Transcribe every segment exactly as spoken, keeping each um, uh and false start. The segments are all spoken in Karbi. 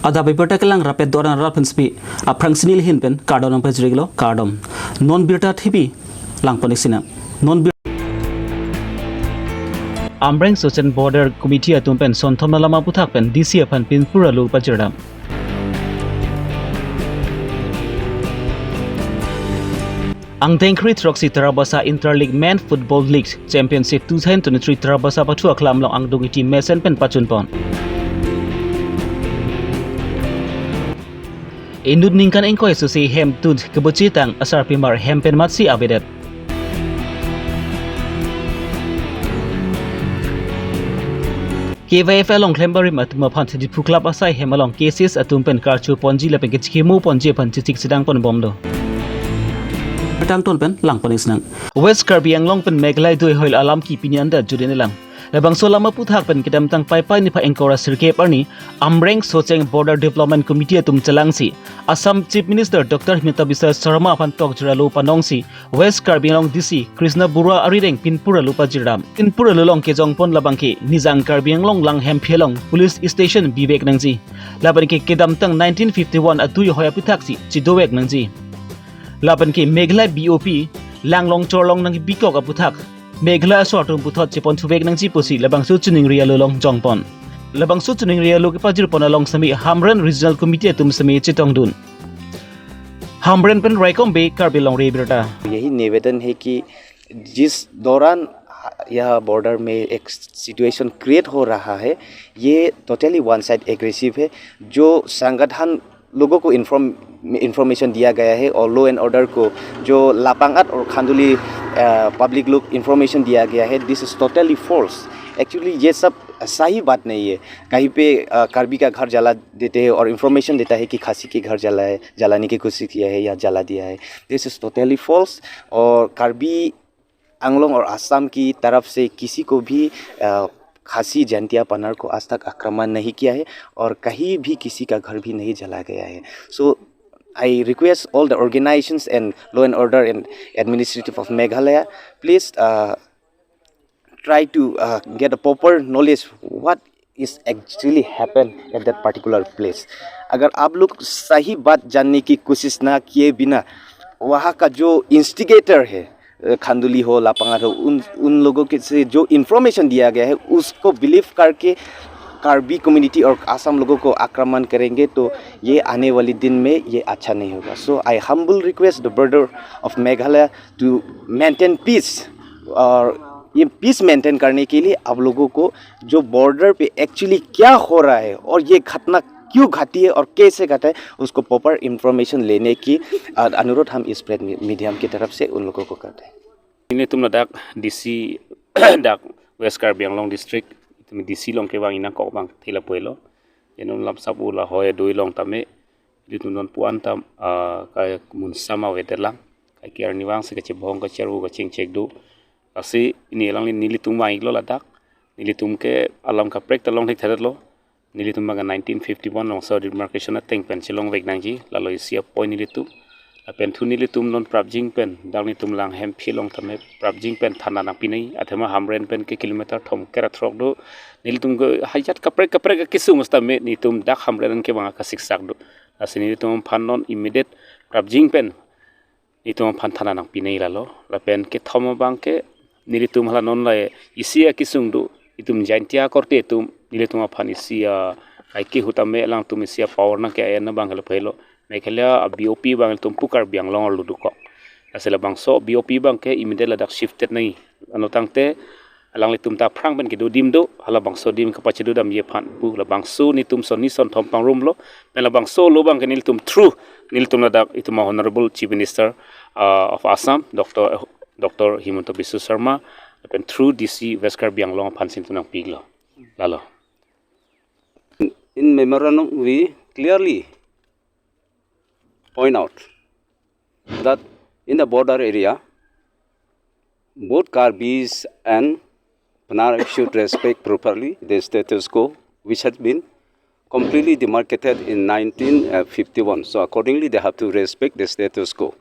Adap abirta kelang rapet doran rat pensi aphrangsi neli ahin pen kardom nangpajir-iklo, kardom. Non birta thepi langpon-ik sinang. Non bir- Amreng Socheng Border Committee atum pen sonthom alam aputhak pen D C aphan pinpur alo pajirdam. Angdeng kre throksi Tarabasa Inter League Men Football League Championship two thousand twenty-three Tarabasa pathu aklam along angdung iti mesen pen pachunpon. Inut ningkan ingkoi susi hemtun kebochetang asarpimar hem pen matsi avedet. K Y F along klembarim atum aphan Diphu Club asai hem along cases atum pen karcho ponji lapen kechikimo ponji aphan chechik chedang ponbom do. Tangton pen langpon-ik sinang. West Karbi Anglong pen Meghalaya dui hoil alam ke pini anta judin lang. Labangso alam aputhak pen kedamtang Paipai niphai ingkoi ra sirkep arni Amreng Socheng Border Development Committee atum chelangsi Assam Chief Minister Doctor Himanta Biswa Sarma aphan tokjir alo panongsi West Karbi Anglong D C Krishna Borooah arideng pinpur alo pajirdam. Pinpur alo along kejongpon labang ke Nijang Karbi Anglong Langhemphi along police station bivek nangji. Lapen ke kedamtang nineteen fifty-one adui hoil aputhaksi chedovek nangji. Lapen ke Meghalaya B O P langlong chorlong nangkebikok aputhak Meghalaya aso atum puthot cheponthuvek nangji pusi labangso chiningri alo along jongpon. Labangso chiningri alo kepajirpon along semi Hamren Regional Committee atum semi chetongdun. Hamren pen Raikom Bey, Karbi Longri Abirta. यही निवेदन है कि जिस दौरान यहाँ बॉर्डर में एक situation create हो रहा है, ये टोटली वन साइड एग्रेसिव है। जो संगठन लोगों को इन्फॉर्म इंफॉर्मेशन दिया गया है और लॉ एंड ऑर्डर को जो लापांगत और खांदुली पब्लिक लोग इंफॉर्मेशन दिया गया है, this is totally false। Actually ये सब सही बात नहीं है। कहीं पे अ, कार्बी का घर जला देते हैं और इंफॉर्मेशन देता है कि खासी के घर जलाए, जलाने की कोशिश किया है या जला दिया है। This is totally false। और कार्बी आंगलोंग और असम की तरफ से किसी को भी अ, खासी जैंतिया पनार को आज तक आक्रमण नहीं किया है और कहीं भी किसी का घर भी नहीं जला गया है। So I request all the organizations and law and order and administrative of Meghalaya, please uh, try to uh, get a proper knowledge what is actually happened at that particular place। अगर आप लोग सही बात जानने की कोशिश ना किए बिना वहाँ का जो इंस्टिगेटर है, अ, खांदुली हो, लापांगत हो, उन उन लोगों के से जो इंफॉर्मेशन दिया गया है, उसको बिलीव करके कार्बी कम्युनिटी और आसाम लोगों को आक्रमण करेंगे, तो ये आने वाले दिन में ये अच्छा नहीं होगा। So I humble request the border of Meghalaya to maintain peace। और ये पीस मेंटेन करने के लिए आप लोगों को जो बॉर्डर पे एक्चुअली क्या हो रहा है और ये घटना क्यों घटी है और कैसे घटा है, उसको प्रॉपर इंफॉर्मेशन लेने की अ, अनुरोध हम इस प्रेस मी- मीडियम की तरफ से उन लोगों को करते हैं। Nelitum ladak D C dak West Karbi Anglong District, itum D C along kevang inangkok abang thila puelo. Inut lam sabu la hoi doi long tame, itum non puan tam, ah, kai mun sama avedet lang, kai kiar nivang si kachebong kacharvu kachingchek do. Asi ini alangli nelitum vang-iklo ladak, nelitum ke alam kaprek ta long thik thadet lo. Nelitum abang nineteen fifty-one along so demarcation ateng pen chelongvek nangji, lalo isi apoi nelitum. Lapen thu nelitum non prapjin pen, dak nelitum Langhemphi along tame prapjin pen thana nangpinei, athema Hamren pen ke kilometer thom kera throk do, nelitum ke hajat kaprek kaprek akesung sitame nelitum dak Hamren kevang akasiksak do. Lasi nelitum aphan non immediate prapjin pen nelitum aphan thana nangpinei lalo. Lapen kethom abang ke nelitum hala non la isi akesung do, itum Jaintia korte atum nelitum aphan isi a kaike hutame alangtum isi a power nangke-en abang ke lapu helo. Meghalaya a B O P abang ilitum pu Karbi Anglong arlo dokok. Lasi labangso B O P abang ke immediate ladak shifted nai. Anotangte alanglitum ta aphrang pen kedo adim do, halabangso adim kapachedodamji aphan pu labangso nelitum sonni sonthom pangrumlo, pen labangso alo abang ke nelitum through, nelitum ladak itum a Honorable Chief Minister, uh, of Assam, Doctor, Doctor Himanta Biswa Sarma, pen through D C West Karbi Anglong aphan si nelitum nangpi-iklo. Lalo. In memorandum, we clearly point out that in the border area, both Karbis and Pnar should respect properly the status quo, which had been completely demarcated in nineteen fifty-one. So accordingly, they have to respect the status quo.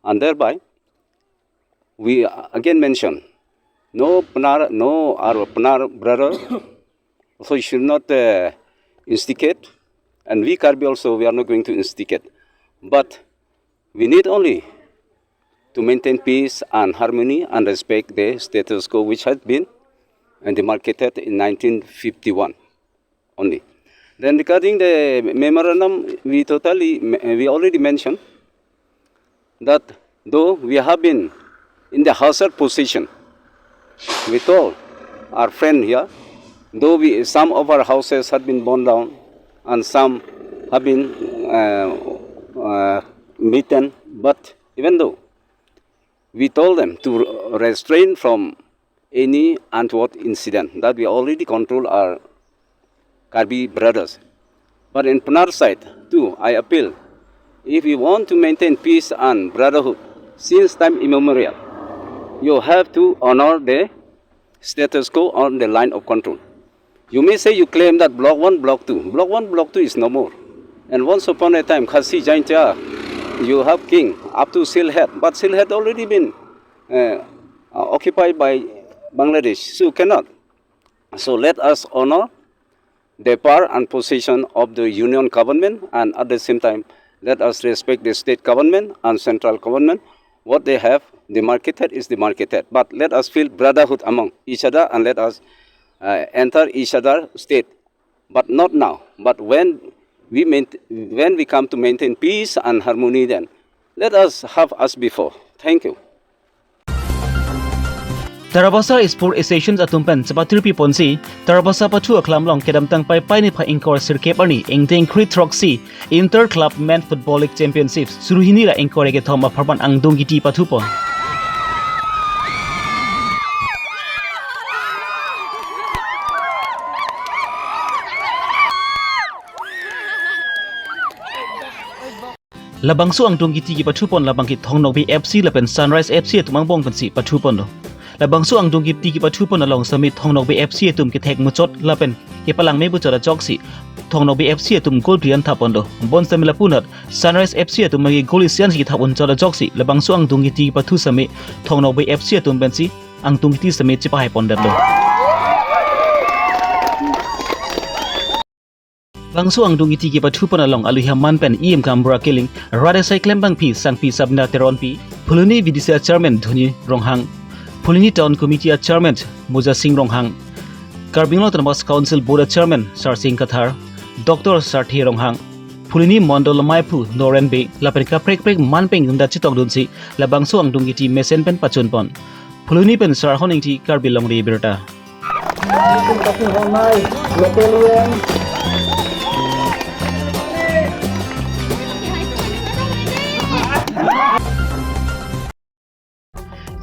And thereby, we again mention, no Pnar, no our Pnar brother, so you should not uh, instigate And we Karbi also, we are not going to instigate. But we need only to maintain peace and harmony and respect the status quo which had been and demarcated in nineteen fifty-one only. Then regarding the memorandum, we totally, we already mentioned that though we have been in the hazard position with all our friend here, though we, some of our houses had been burned down and some have been uh, uh, beaten, but even though we told them to restrain from any untoward incident, that we already control our Karbi brothers. But in Pnar side too, I appeal, if you want to maintain peace and brotherhood since time immemorial, you have to honor the status quo on the line of control. You may say you claim that block one, block two. Block one, block two is no more. And once upon a time, Khasi Jaintia, you have king up to Sylhet, but Sylhet already been uh, occupied by Bangladesh, so cannot. So let us honor the power and position of the union government, and at the same time, let us respect the state government and central government. What they have demarcated is demarcated, but let us feel brotherhood among each other and let us uh, enter each other state. But not now. But when we maint- when we come to maintain peace and harmony, then let us have as before. Thank you. Tarabasa Sport Association atum pen chepatiri ponsi Tarabasa pathu aklam along kedamtang Paipai niphai ingkoi sirkep arni ingdeng kre throksi Inter Club Men Football League Championship suruhini ra ingkoi kethom apharman angdung kiti pathupon. Labangso angdung kiti kepathupon labang ke Thong Nokbe F C lapen Sunrise F C atum angbong pensi pathupon lo. Labangso angdung kiti kepathupon along sami Thong Nokbe F C atum kethek muchot lapen kepalang me buchot ajoksi Thong Nokbe F C atum goal bri-an thapon lo. Bonsitame lapunat Sunrise F C atum magi goal isian si thapon chot ajoksi labangso angdung kiti kepathu sami Thong Nokbe F C atum pensi angdung kiti sami chepahaipon detlo. Bangso angdung kiti kepathupon along aluhi aman pen E M Gambura Killing, Radhe Saiklem Bangphi, Sangpi Sabina Teronpi, Phuloni V D C a Chairman Dhoni Ronghang, Phuloni Town Committee a Chairman Moja Singh Ronghang, Karbi Anglong Autonomous Council Board a Chairman Sarsing Kathar, Doctor Sarthe Ronghang, Phuloni Mondol Maiphu Noren Bey, lapen kaprek prek man pen ingdunda chetongdunsi labangso angdung kiti mesen pen pachunpon. Phuloni pen Sarhon Ingti, Karbi Longri Abirta.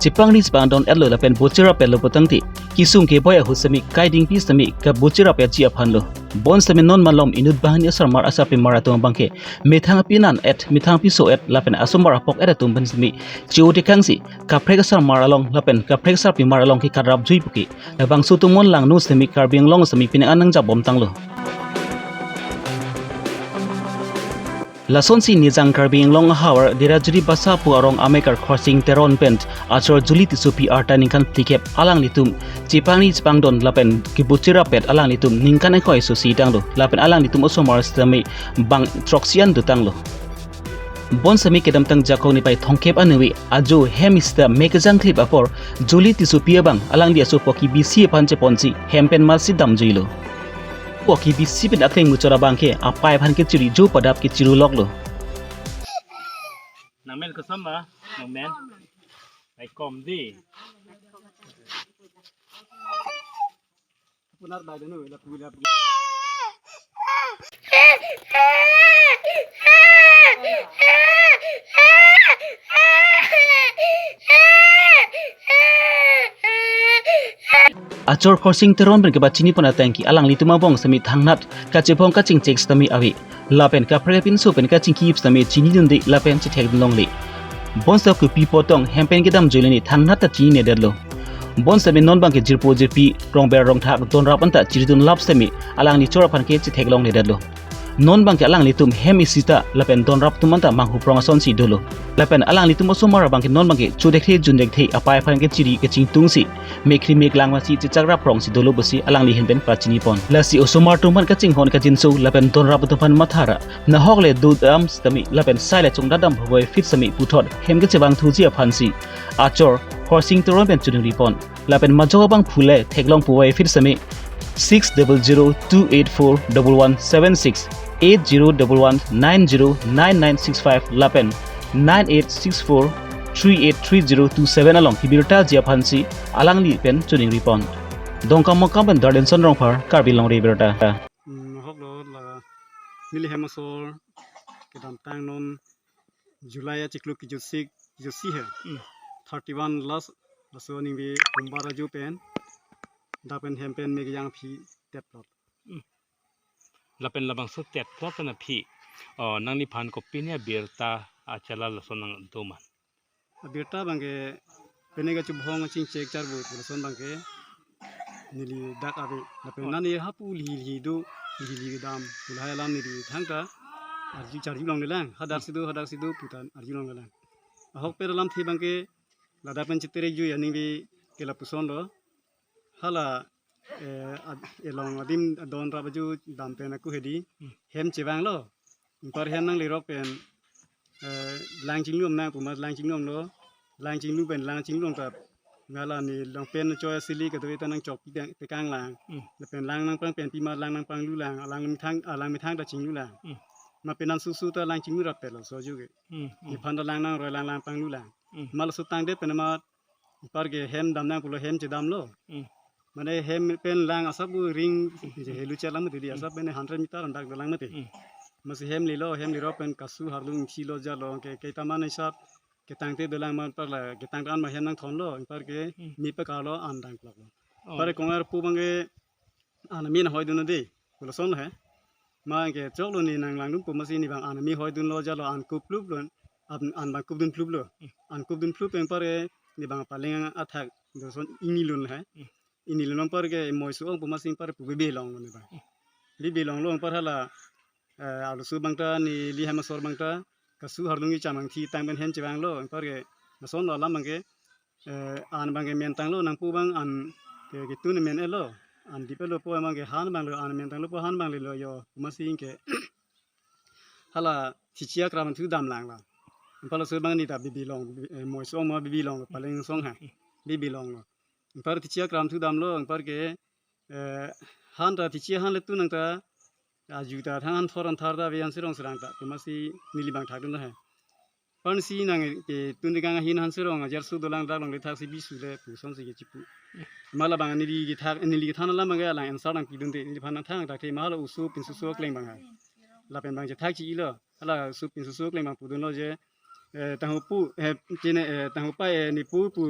Chepangri chepangdon etlo lapen bochera petlo putangte kesung keboi ahut sami kaidingpi sami kabochera petji aphan lo. Bonsitame non malom inut banghini asarmar asarpimar atum abangke methang apinan et methang apiso et lapen asomar apok et atum pen sami che-o tekangsi kaprek asarmar along lapen kaprek asarpimar along ke karap jui puke labangso atum mon langno sitame Karbi Anglong sami pining an nangjap bomtanglo. Lasonsi Nijang Karbi Anglong ahavar Dirajuri Basa pu arong amekar Khorsing Teron pen achor Juli Tissopi arta ningkan phlikep alanglitum chepangri chepangdon lapen kebuchira pet alanglitum ningkan ingkoi susi tanglo lapen alanglitum osomar sitame bang throksi an dotanglo. Bonsitame kedamtang Jakong niphai thomkep anui ajo hem sita me kejangklip apor Juli Tissopi abang alangli aso poki bisi aphan cheponsi hem pen malsi damjuilo. Poki bisi pen akleng muchot abangke apai aphan kechiri jo padap kechiru loklo. Nangmen kosom ma? Nangmen? Ai kom di. Achor Khorsing Teron pen kebachini pon atangki alanglitum abong sami thangnat kachebong kachingchek sitame ave. Lapen kaprek apinso pen kachingki sitame chinidunde lapen chethekdun longle. Bonsita kopi apotong hem pen kedamjuilo ne thangnat ta chininedetlo. Bonsitame non abangke jirpo jirpi rongber rongthak donrap anta chiridun lap sitame alangli chor aphan ke chethek longledetlo. Non abangke alanglitum hem isi ta lapen donrap atum anta manghu prong asonsi dolo. Lapen alanglitum osomar abangke non abangke chodekthe jundekthe apei aphan kechiri kechingtungsi mekhri meklang masi chechakrap prongsi dolo pusi alangli ahin pen pachinipon. Lasi osomar atum aphan kachinghon kachinso lapen donrap atum aphan mathara nahok le dodam sitame lapen sai le chongdadam hoboi fit sitame puthot hem kechevangthuji aphansi achor Horsing Teron pen choningripon. Lapen majok abang phule theklong puvoiphit sitame six double zero two eight four double one seven six, eight zero double one nine zero nine nine six five lapen nine eight six four three eight three zero two seven along kebirta ji aphansi alangli pen choningripon. Dongkamukam pen Darlinson Rongphar, Karbi Longri Abirta. Hmm, hok lo la neli hem asor kedamtang non July achiklo kejutsi, jutsi he. Hmm. Thirty-one last, laso aningve Hombar ajo pen, dak pen hem pen me kejang aphi tetplot. Hmm. Lapen labangso tetplot pen aphi, oh, nangliphan kopine abirta achala lason nangdo ma? Abirta abangke pine kachubhong chingchek charbu pu lason abangke neli dak ave. Lapen Oh. nani hapu lhi lhi do, lhi lhi dam pu lahai alam neli thangta arju charjulonglelang. Hadak si do, hadak si do puta arjulonglelang. Ahokpet alamthe abangke ladak pen chetere ju aningve ke lapuson lo. Hala, eh, ad-, elong adim donrap ajo dam pen ako hedi. Hmm. Hem chevanglo. Anpar hem nanglerok pen, eh, lang chinglum nang pu ma lang chinglumlo. Lang chinglu pen lang chinglum ta. Hala ne long pen choi asili kedo-i ta nangchok pi tekang lang. Hmm. Lapen lang nangpangpenpi ma lang nangpanglulang. Alang methang, alang methang ta chinglulang. Hmm. Ma penan susu ta lang chinglu rappetlo so ajo ke. Hmm, hmm. Nephan ta lang nangroi lang lang panglulang. Hmm. Ma laso tangdet pen ma anpar ke hem dam nang pulo hem chedamlo. Hmm. Mane hem pen lang asap bu ring je helu chelang mati di Hmm. asap pen hundred meter andak dolang mati. Hmm. Masi hem lelo, hem lerok pen kasu harlung isi lo jalo ke, ke taman isap ketangte dolang ma anpar la ketang an ma hem nangthonlo, anpar ke Hmm. me pakarlo an dangkloklo. Oh. Anpar ke kongar pu abangke an me nanghoidun de, pu lason he. Ma ke choklo ne nanglangdun pu masi ne abang an me hoidunlo jalo an kupluplo, an, an abang kupdunpluplo. Hmm. An kupdunplup anpar ke ne abang paleng athak doson inilun he. Hmm. Inilun anpar ke moisu ong pu masi anpar pu bebe longlo ne abang. Hmm. Bebe longlo anpar hala, eh, arloso abang ta neli hem asor abang ta kasu harlung kecham angthi tang pen hem chevanglo anpar ke lasonlo alam abangke, eh, an abangke mentanglo nangpu abang an ke, ketun men-etlo. An dip-etlo pu abangke han abang lo an mentanglo pu han abang lelo yo pu masi ke hala thichi akram thu damlanglo. Anpar laso abang ne ta bebe long, eh, moisu ong ma bebe longlo paleng song ha. Bebe longlo. Anpar thichi akram thu damlo anpar ke, eh, han ta thichi han le tu nang ta aju ta thang an thor an thar ta ve an serong serang ta pu masi neli abang thakdun he. Pan si nang ke tun de gang ahin han serong ajar su dolang dak longle thak si bisu le pu sonsi kechipu. Ma labang neli kethak, neli kethan alam abangke alang answer nangpidunde, neliphan nangthang thakte ma hala oso pinsoso akleng abang ha. Lapen abang chethak chi-ilo, hala oso pinsoso akleng abang pudunlo je, eh, tangho pu, eh, chene, eh, tangho pa, eh, ne pu pu,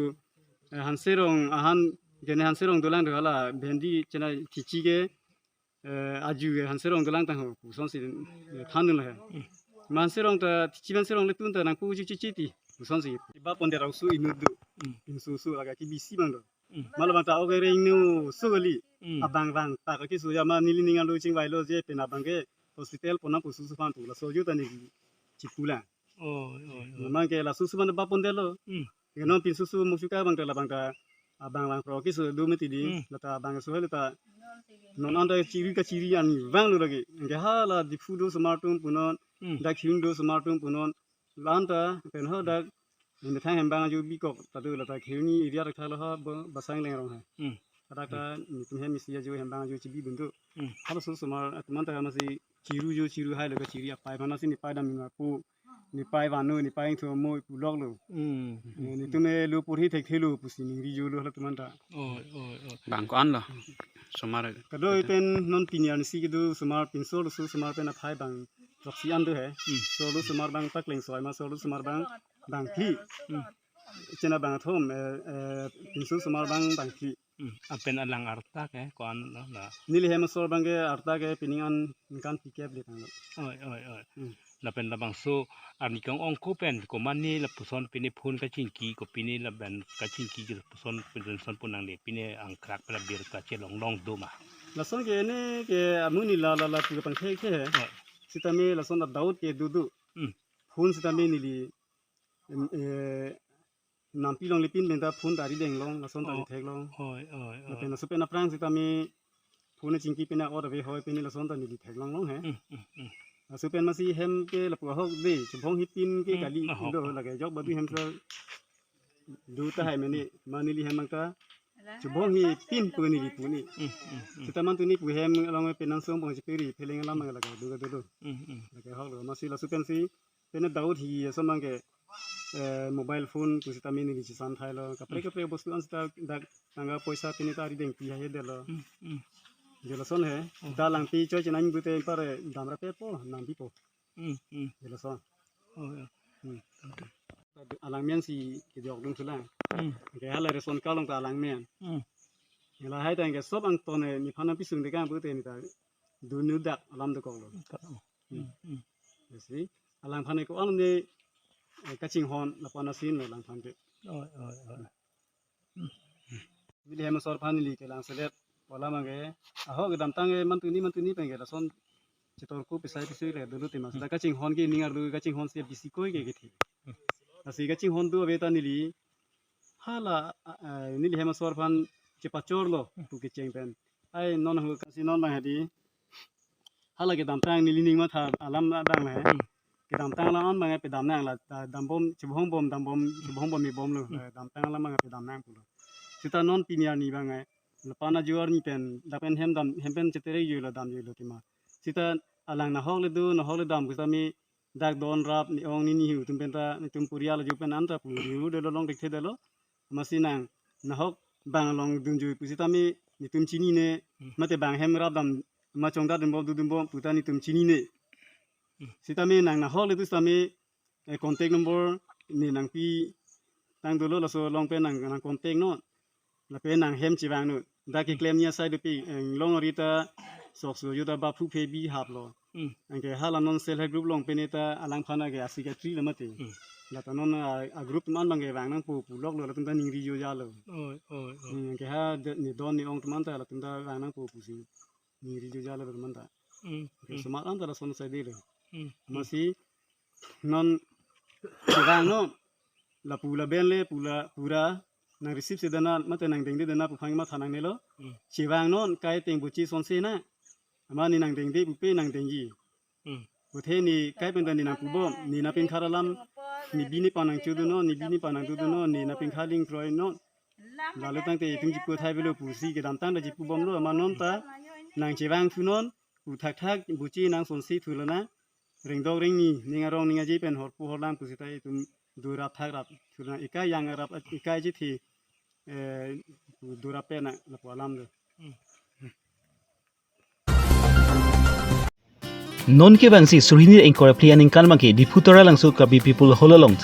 eh, han serong ahan, chene han serong dolang do hala bhendi chena thichi ke, eh, aju ke han serong dolang tangho pu sonsi, eh, thandunlo he. Hmm. Ma han serong ta, thichi han serong le tun ta nangpu chichi ti pu sonsi. Ba pondet arloso inut do. Hmm. Pinsoso laga kebisi abang do. Hmm. Ma labang ta oke reng nu so kali. Hmm. Abang abang ta ke so ya ma neli ning arlo chingvailo je pen abangke hospital ponnang pu susu aphan pu laso ajo ta ne chipulang. Oh, oh, oh. Memang ke laso suman ba pondetlo. Hmm. Ke non pinsoso moksika abang ta labang ta abang abang pro ke so do mati di. Hmm. Lata abang so lata non anta chiri kachiri an vanglo lagi. Ke hala Diphu do osomar atum punon, Hmm. dak Khiring do osomar atum punon. Lanta pen ho dak methang hembang ajo bikok ta do lata Khiring area dak thalo ha bo Basang Lengrong ha. Hmm. Dak ta netum hem isi ajo hembang ajo chibidun do. Hmm. Halaso osomar atum anta masi chiru jo chiru hailo kachiri apei aphan si nepei dam ma pu, nepei vanu, nepei ingthu mo puloklo. Hmm. Eh, netum e lo porhi thekthelo pusi ningri jolo halatum anta. Oh, oh, oh. Bang ko-anlo osomar. Kado-i pen non pini arnisi kedo osomar pinso arloso osomar pen aphai bang throksi an do he. Hmm. Solo osomar bang pakleng soi ma solo osomar bang bangphli. Hmm. Chena bang athom, eh, eh, pinso osomar bang bangphli. Hmm. Lapen alang arta ke ko-anlo la? Neli hem asor abangke arta ke pining an ningkan phlikep le tanglo. Oi, oi, oi. Hmm. Lapen labangso arni kang-ong ko pen komatne lapuson pine phone kachingki ko pine lapen kachingki ke lapuson pine son pu nangle pine angkrak pen abirta chelonglong do ma? Lason ke ne ke amonit la la la pu pangthek the. Oi. sitame lason ta doubt ke dudu. Hmm. Phone sitame neli, em, eh, nampi longle pin pen ta phone ta arideng long, lason ta Oh. arideng long. Oi, oi, oi. Lapen laso pen aphrang sitame phone chingki pen a-ot ave hoi pen lason ta neli theklong long he. Hmm, hmm, hmm. Laso pen masi hem ke lapu ahok de, chubong hi pin ke Hmm, kali ahok. Indo lake jok badu hem sa du tahai mene, ma neli hem angka chubong hi pin pu neli pu ni. Hmm, hmm, hmm. Sita man tu ni pu hem along pen nang song bong chipiri pheleng alam angka lake du ka du du. Hmm, hmm. Lake ahok lo, masi laso pen si, pen doubt hi aso mang ke, eh, mobile phone pu sitame neli chisan thai lo. Kaprek Hmm. kaprek bostu an sita dak tangka poisa pen ta arideng pi ha he de lo. Hmm, hmm. Je lason he, Hmm. da lang pi choi chenang bu te pare dam ra pe po, nang pi po. Hmm, hmm. Je lason. Oh, ya. Hmm. Okay. Alang men si kejok dun thulang. Hmm. Ke hala ration card along ta alang men. Hmm. Lahai ta ke sop angton ne ni phana pisung de kan bu te ni ta dunu dak alam de kok lo. Hmm, hmm. Lasi alang phan ko an ne, eh, kachinghon lapu an asin lo alang phan ke. Oi, oi, oi. Neli hem asor phan neli kelang selet. Wala mang ke ahok kedamtang ke man tu ni man tu ni pen ke lason chetor ko pesai pesai le dulu tema. Hmm. Sita kachinghon ke ning arlu kachinghon si bisi koi ke kethi. Hmm. Lasi kachinghon du ave ta neli hala, eh, neli hem asor phan chepachor lo Hmm. pu kecheng pen. Ai non hu kasi non bang hadi. Hala kedamtang neli ning matha alam adang he. Hmm. Kedamtang alam an bang pedam nang la, da-, dambom, chibhong bom, dambom, chibhong bom mi bom lo. Hmm. Eh, damtang alam bang pedam nang pulo. Sita non pini arni bang, eh, lapan ajo arni pen, lapen hem dam, hem pen chetere yo lo dam yo lo tima. Sita alang nahok le du, nahok le dam kusami dak don rap ni ong ni ni hu tum pen ta, ni tum purial ajo pen an ta pu ri ru de lo long dik the de lo. Masi nang nahok bang along dunjui pu sitame netum chinine, Hmm. mate bang hem rap dam ma chongdat dunbom du dunbom pu ta netum chinine. Hmm. Sitame nang nahok le tu sitame, eh, contact number ne nangpi tang dolo laso along pen nang, nang contact non. Lapen nang hem chevang non. Dak keklem ni asai dopi, eh, long arita sok so yo ta baphu phe bi hap lo. Hmm. Anke hala non self help group along pen ta alang phan ke a secretary la mate. Hmm. La ta non a, a group atum an bang ke vang nangpo pu lok lo latum ta ningri jo ja lo. Oi, oi, oi. Hmm, anke ha de, ne don ne ong atum an ta latum ta vang nangpo pusi ningri jo ja lo latum an ta. Hmm, Anke hmm. Semat an ta lason sai de lo. Hmm, hmm. Masi non chevang non lapu laben le pula pura nang receive si dana mate nang dengde dana pu aphan matha nangne lo. Hmm. Chevang non kai teng buchi sonse na. Ama ne nang dengde pupe nang dengji. Hmm. Puthe ne kai pen ta ne nang pubom, ne nangpengkhar alam, ne bi ne pang nang chodu non, ne bi ne pang nang chodu non, ne nangpengkhar ling kroi non. Lalo tangte itum chipu thai avelo pusi kedamtang ta chipubom lo, ama non ta nang chevang thu non, pu thakthak buchi nang sonse thu lo na, rengdok rengni, ning arong ning aje pen horpu horlang pusi ta itum du rap thak rap thu lo na, ikai yang rap, ikai je thi, eh, du rap pen na, lapu alam do. Hmm. Non kevangsi surhini ingkoi ra phli aningkan abangke Diphu Taralangso Karbi People Hall along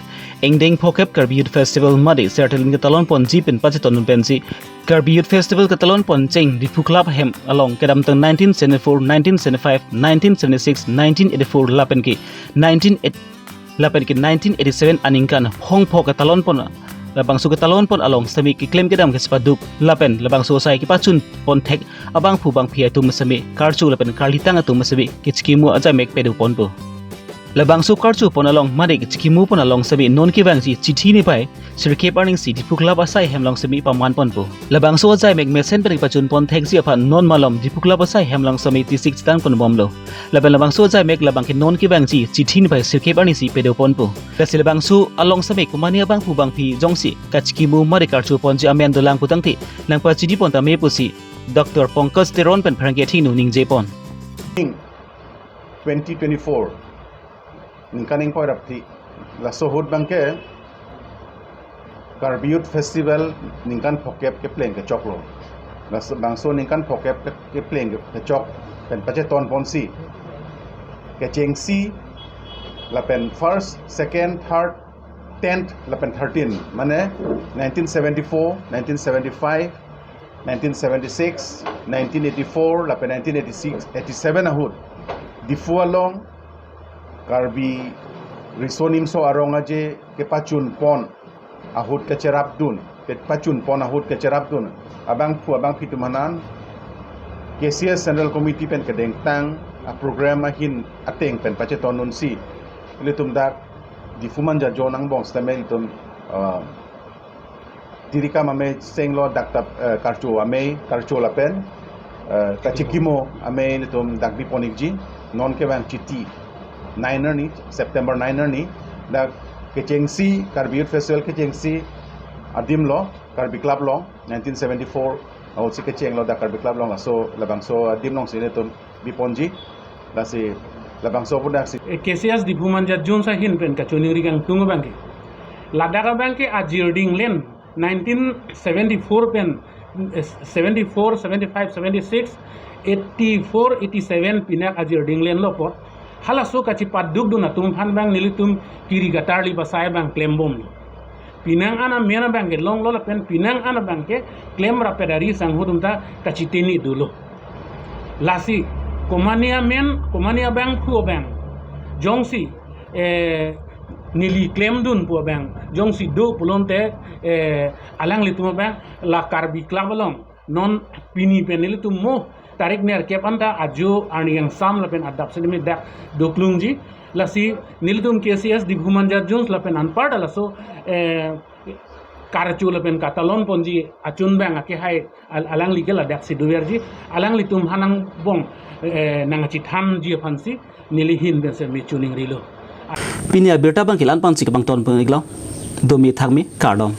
ingdeng phokep Karbi Youth Festival mate sertalen ketalon ponji pen pacheton pensi Karbi Youth Festival ketalon poncheng Diphu Club hem along kedamtang nineteen seventy-four, nineteen seventy-five, nineteen seventy-six, nineteen eighty-four lapen ke nineteen eighty lapen ke nineteen eighty-seven aningkan phongpho ketalon pon, labangso ketalon pon along semi keklem kedam ke sepaduk lapen labangso asai kepachun pon thek abangphu bangphi atum semi karcho lapen karlitang atum semi kechikimo ajaimek pedo ponpo. Labangso karcho pon along mate kechikimo pon along semi non kevangsi chithi ne pai sirkep arning si Diphu Club asai hem along semi paman ponpo. Labangso ajaimek mesen pen kepachun pon thek si aphan non malom Diphu Club asai hem along semi tisik chetang ponbomlo. Lapen labangso ajaimek labang ke non kevangji chithi ne pai sirkep arni si pedo ponpo. Lasi labangso along semi komane abangphu bangphi jongsi kachikimo mate karcho ponji amen dolang putangte nangpachini pon tame pusi Doctor Pankaj Teron pen pherangke athengno ningje pon. Twenty twenty-four ningkan ingkoi ra phli. Laso ahut abangke Karbi Youth Festival ningkan phokep kepleng kechoklo. Laso bangso ningkan phokep ke-, kepleng kechok pen pacheton ponsi kechengsi lapen first, second, third, tenth lapen thirteen, mane nineteen seventy-four, nineteen seventy-five, nineteen seventy-six, nineteen eighty-four lapen nineteen eighty-six, eighty-seven ahut Diphu along Karbi riso nimso arong aje kepachun pon ahut kecherapdun, kepachun pon ahut kecherapdun abangphu abangphi atum aphan K C S Central Committee pen kedengtang Program ahin ateng pen pacheton unsi ilitum dak Diphu Manja zone angbong sitame ilitum, uh, Tirikam amei chenglo dak ta, uh, Karcho amei, Karcho lapen, uh, kachikimo amei ilitum dak bipon-ikji. Non kevang Chiti nine arni, September nine arni, dak kechengsi, Karbi Youth Festival kechengsi adim lo, Karbi Club along, nineteen seventy-four ahutsi kechenglo dak Karbi Club along, laso labangso adim alongsi ilitum biponji. Lasi labangso apunaksi, eh, K C S Diphu Manja zone ahin pen kachiningri kangtung abangke, ladak abangke ajir dinglen nineteen seventy-four pen, eh, seventy-four, seventy-five, seventy-six, eighty-four, eighty-seven pinak ajir dinglenlo apot, halaso kachipadukdun atum aphan abang nelitum kiri katarli basai abang klembomlo. Penang an amen abangke longlo lapen penang an abangke klem rapet ari sangho atum ta kachiteni dolo. Lasi komane amen, komane abangphu abang, jongsi, eh, neli klemdun pu abang jongsi do pulote, eh, alanglitum abang la Karbi Club along non pini pen nelitum mo tarik nerkep anta ajo arni kangsam lapen adap sitame dak doklungji. Lasi nelitum K C S Diphu Manja zone lapen anparta laso, eh, Karcho lapen katalon ponji achun abang akehai al-, alangli ke ladaksi doverji. Alanglitum aphan angbong, eh, nangchethanji aphansi neli ahin pensi me chiningrilo. Pini abirta abangke la-an pensi kepangton pon-iklo. Domi thakmi, kardom.